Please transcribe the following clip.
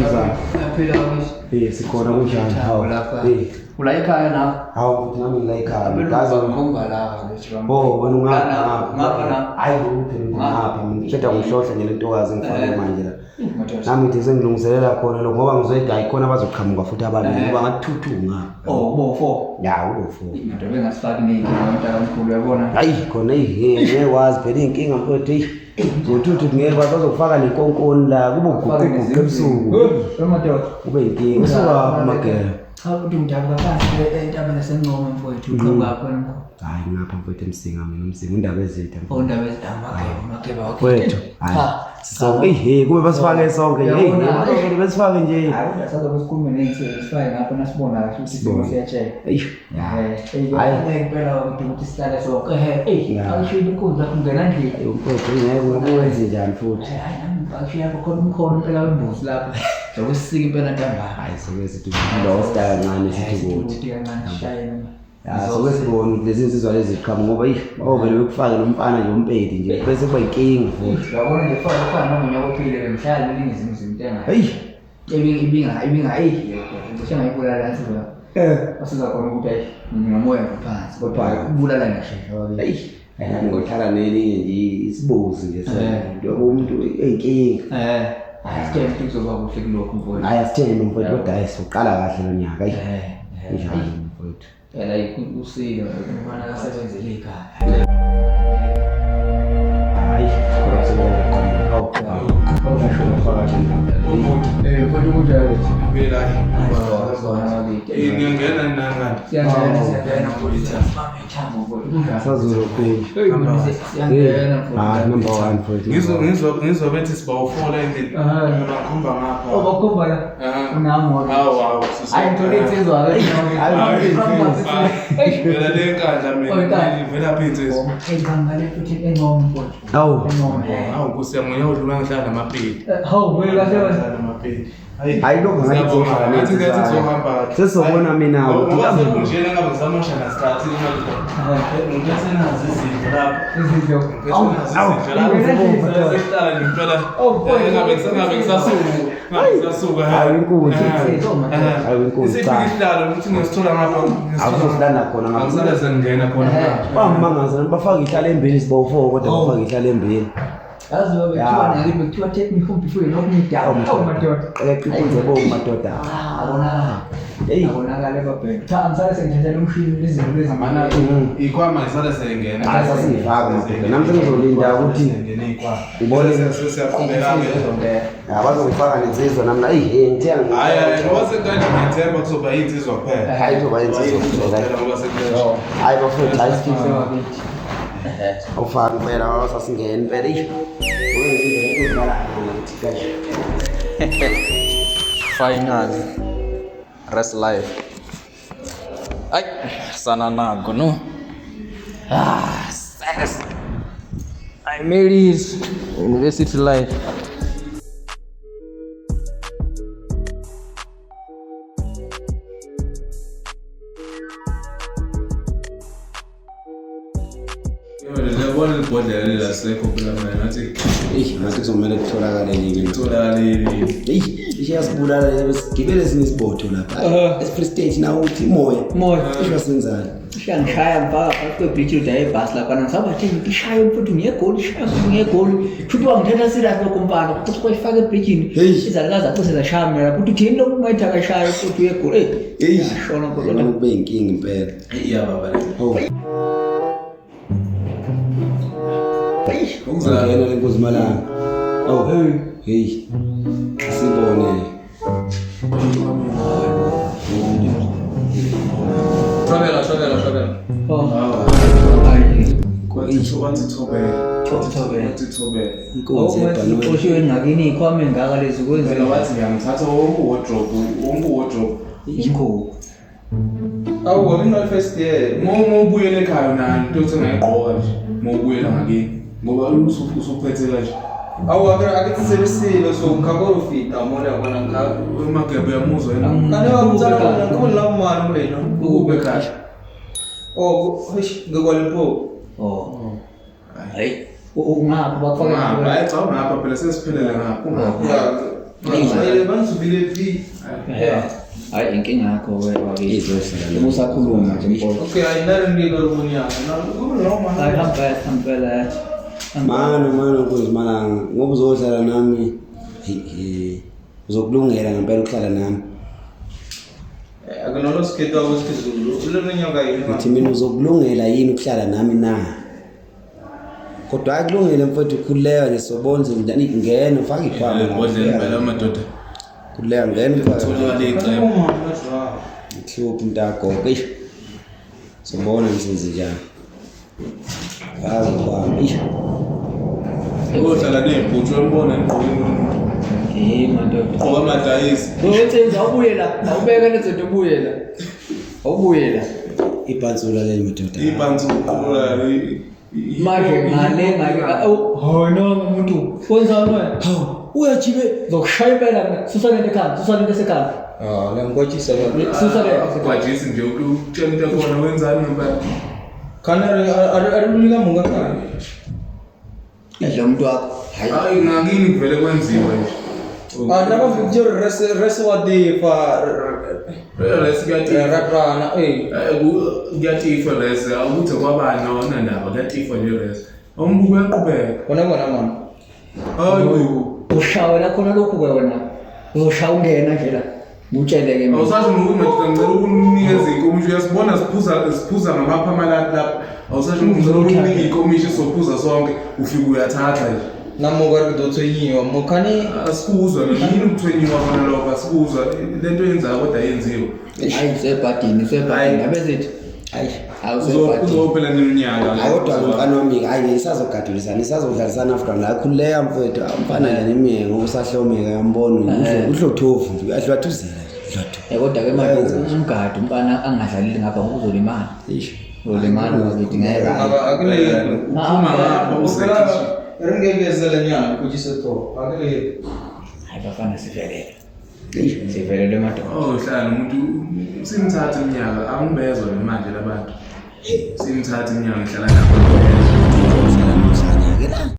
Kunjani? Uyaphila bakithi? Eh, sikhona kunjani? Hawu. Lapha. Eh, Ula ekhaya nawe? hawu futhi nami ngila ekhaya. Abelungu Ngazi bakhomba la bakithi bami. Oh, wena ungapha La, ngapha. ngapha la. Hayi lutho ngapha mina ngiqeda ngihlohla nje lentokazi engifake Eh. manje la. Madoda. Nami ngithi sengilungiselela khona lokho ngoba ngizoyida hayi khona bazoqhamuka futhi ababili Eh. ngoba ngathi thuthu ngapha. Oh, bo four. Ya, ulo four. Madoda bengasifaki ney'nkinga mntakamkhulu uyabona? Hayi khona eyi ngeke wazi phela iy'nkinga mfowethu eyi. Zothuthu ngeke wazi bazokufaka nenkonkoni la kube uguquguqu ebusuku. Hey, madoda. Kube yinkinga. Usuka magela. Cha ukuthi ngidabuka phansi entabeni yaseNcome mfowethu uqhamuka khona mkhulu. Hayi ngapha mfowethu eMsinga mina uMsinga undaba ezitha. Oh, ndaba ezidamageba mageba okay. Wethu. Hayi. Cha. Sisonke eyi kube basifake sonke nje. Eyi Uyabona? kube basifake nje. Hayi kodwa sazobe sikhulume ney'nsizwa sifake ngapha nasibona kahle ukuthi isimo Sibone. siyatshela. Eyi. Eh, Hayi. hayi impela ukuthi sihlale sonke. Ehe, eyi, Ya. akushiyo inkunzi lapho ungena endlini. Hayi mfowethu ngeke wenze njani futhi. Hayi nami akushiyo lapho khona umkhono impela wembuzi lapho. Zobe sisika impela ntambama. Hayi soke sithi losta kancane sithi kuthi. Sithi kancane sishaye noma. Ya soke sibone ukuthi lezi nsizwa lezi ziqhamuka ngoba eyi bawuvele bekufake lo mfana nje umpedi nje bese kuba yinkinga futhi. Uyabona nje fana fana noma unyaka ophile bemhlala eningizimu izinto engayo. Eyi. Ibinga ibinga eyi ngisho ngayibulala insizwa. Eh. Wasiza khona ukuthi ayi ngomoya ngaphansi kodwa ubulala ngiyashesha babe. Eyi. Hayi nami ngohlala nelinye nje isibozi nje Eh. njengoba umuntu eyinkinga. Eh, hayi sithembe ukuthi kuzoba kuhle kulokhu mfowethu. Hayi asithembe mfowethu kodwa hayi soqala kahle lo nyaka. Eyi. Eh, eh. Njani mfowethu? Phela usile umfana kasebenzele ekhaya. Hayi, kodwa sebenza khona. Hawu. Eh, mfowethu kunjani? Phila. Eh, Ngiyangena nangani. Siyangena, siyangena mfowethu. Sibambe ithambo mfowethu. Kunjani? Sazulokhunye. Hey, siyangena mfowethu. Hayi number 1 mfowethu. Ngizwa ngizwa ngizwa bethi sibawu-four la endlini. Ah. Bakhomba ngapha. Oh, bakhomba la. Ah. Unami wona. Hawu hawu. sisi. Hayi ngithole insizwa ke. Hayi, Hayi. Vela le nkandla Oh, mina. inkandla. Vela phi insizwa? Hey, ngale futhi engcono mfowethu. Hawu. Engcono. Hawu Nkosi yami ngiyawudlula ngihlala namapedi. Hawu, wena kahle wena. Ngihlala namapedi. Hayi. Hayi lokho ngathi Siyabonga. kuzohlala Ngathi ngathi nensizwa. kuzohamba kahle. Sesizobona mina ukuthi Ngoba sekunjena ngabe ngisamosha nasikhathi madoda. Ngiphethe nazi izinto lapha. Izinto. Ngiphethe nazi izinto lapha. Sesihlala nje impela. Oh, boy. Ngabe ngabe ngisasuka. Ngabe ngisasuka. Hayi inkunzi. Hayi inkunzi Isiphi cha. isihlalo ukuthi ngisithola ngapha. Akuzosilanda khona ngapha. Angisale sengingena khona. Bangimangaza bafaka ihlala embili sibawu-4 kodwa bafaka ihlala embili. Yazi babe kuthiwa nake bekuthiwa take me home before you knock me down. Hawu madoda. Qeqa inkunzi ebovu madoda. Ah, abonakala. Hey. Abonakala ebabheke. Cha, angisale sengithathela umshini lezinto lezi. Mana ikhwama ngisale sengingena. Hayi sasiyifaka madoda. Nami sengizolinda ukuthi Sengingena ikhwama. Ubone- Sesiyaqhubeka ke. Ya bazongifaka nensizwa nami la eyi hey ngithe Hayi hayi ngoba sekanje ngiyethemba kuzoba insizwa kuphela. Hayi kuzoba insizwa kuphela. Ngoba sekanje. Hayi bafowethu hayi sifike. Awufaki impela sasingena impela eish. Finally, rest life. Ay, sana nago no. Ah, ses. I made it. University life. Ngiyabona ibhodlela lelasekho phela mina ngathi Eish ngathi kuzomele kutholakale elinye. kutholakale elinye. Eyi, ishe yasibulala le sigibele esinye isibotho lapha. E-Free State nawo uthi moya. Moya. Isho wasenzani? Ishangishaya mfaka phakathi kwebridge udaye ibhasi lapha ngisaba thini ishaye mfuthu ngiyegoli ishaye mfuthu ngiyegoli futhi wangithatha serious lokho mfana futhi kwayifaka ebridgini Hey. izalukazi acishe zashaya mina lapho uthi uthini lokhu ungayithi akashaye futhi uyegoli eyi Eyi, yashona kodwa yabona kube yinkinga impela. Iyababa le. Oh. Ukuzangena le nkosi malanga. Oh, hey. Hey. Sibone. Thobela, thobela, thobela. Oh. Hayi. Kwathi wathi thobela. Thobela. Wathi thobela. Inkonzo yebhanoyi. Uxoshiwe ngakini iy'khwama ey'ngaka lezi Phela kwenziwa wathi ngiyamthatha wonke uwardrobe, wonke uwardrobe. yikho. Awu, mina first year. Uma ubuyela ekhaya unayo into othi ungayigqoka nje. Uma ubuyela ngakini ngoba usuphethe kanje. Awu, ake ake tsebisile so nkhakolo fita mo le bona nkha. Umagebe uyamuzwa yena. Kane wa mtsala bona nkho la mali mo leno. Ukube ekhaya. Oh, eish ngikwale mpo. Oh. Hayi. Ungapha bakufaka Ngapha, hayi cha ungapha phela sesiphelele ngapha. Ungapha. Ya. Ba ntsubile vi. Eh, Hayi inkinga yakho wena wakithi. Izohlala nami. Ubusakhuluma nje mfowethu. Okay, ai na re ndi lo bunyana. Na ku no man. Hayi hamba hamba. Mano mano nkunzi malanga ngoba uzohlala nami he he uzokulungela ngempela ukuhlala nami. Akunolo sketwa wesizulu. Ulelo nyoka yini? Ngithi mina uzokulungela yini ukuhlala nami na? Kodwa hayi kulungile mfowethu khululeka nje sobona njani ngena ufake ikhwama. Ebhodleni phela amadoda. Khululeka ngena ufake. Tholakala icebo. Hluphi mntagogo eish. Sobona ngisenze njani. Faka ikhwama eish. Uyohlala ney'bhutshi uyambona ngigqoke Eh madoda. gqoka amadayisi. Uyothi awubuye la, awubeke lezo zinto ubuye la. Awubuye la. Ibhansula leli madoda. Ibhansi uqola Manje ngale ngale awu hona umuntu wenzani wena? Hawu uyajibe Zokushaya impela mina. Susa lento ekhanda, susa lento esekhanda. Ah, le ngwachisa ba. Susa lento esekhanda. Gwajisi nje ukutshela into yakhona wenzani ngempela. Khana are are munga kana. Edla umuntu wakho. Hayi. Hayi ngakini kuvele kwenziwe nje. Ah, na ba picture res res wa di fa Resi kuyatifa. ratrana eh. Kuyatifa resi ukuthi kwabani awunandaba kuyatifa nje resi. Umbuko uyaqhubeka. Bona bona man. Hayi bo. Ushawela khona lokhu ke wena. Uzoshaya ungena nje la. Ngutshele ke mina. Awusasho nokuthi madoda ngicela ukunikeza inkomishi uyasibona siphuza siphuza ngamaphamalati lapha. Awusasho nokuthi ngicela ukunika inkomishi sophuza sonke ufike uyathatha nje. Na mo ga re do tsenyiwa mo khani Asikuzwa yini ukuthwenyiwa khona lokho asikuzwa lento yenzayo kodwa ayenziwe. Hayi usebhadini, usebhadini. Abezithi. Hayi. Hayi usebhadini. Uzophela nini unyaka? Hayi kodwa mfana wami hayi ngisazogadulisana nisazodlalisana after la khululeka mfowethu umfana nje nimyeke ngoba usahlomeka uyambona uhlothofu nje uyahlwathuzela nje hlwathu Eh kodwa ke manje umgadi umfana angadlaleli ngapha ngoba uzolimala. Eish. Uzolimala bakithi ngeke. aba akule Uphuma ngapha usekhishini. re ngeke nyana ku jise to akule. Hayi bafana sivelele. Sivelele madoda. Oh hlala nomuntu simthathe iminyaka angibezwa manje labantu. Simthathe iminyaka ngihlala nabo. Uhlala nomhlanya ke la.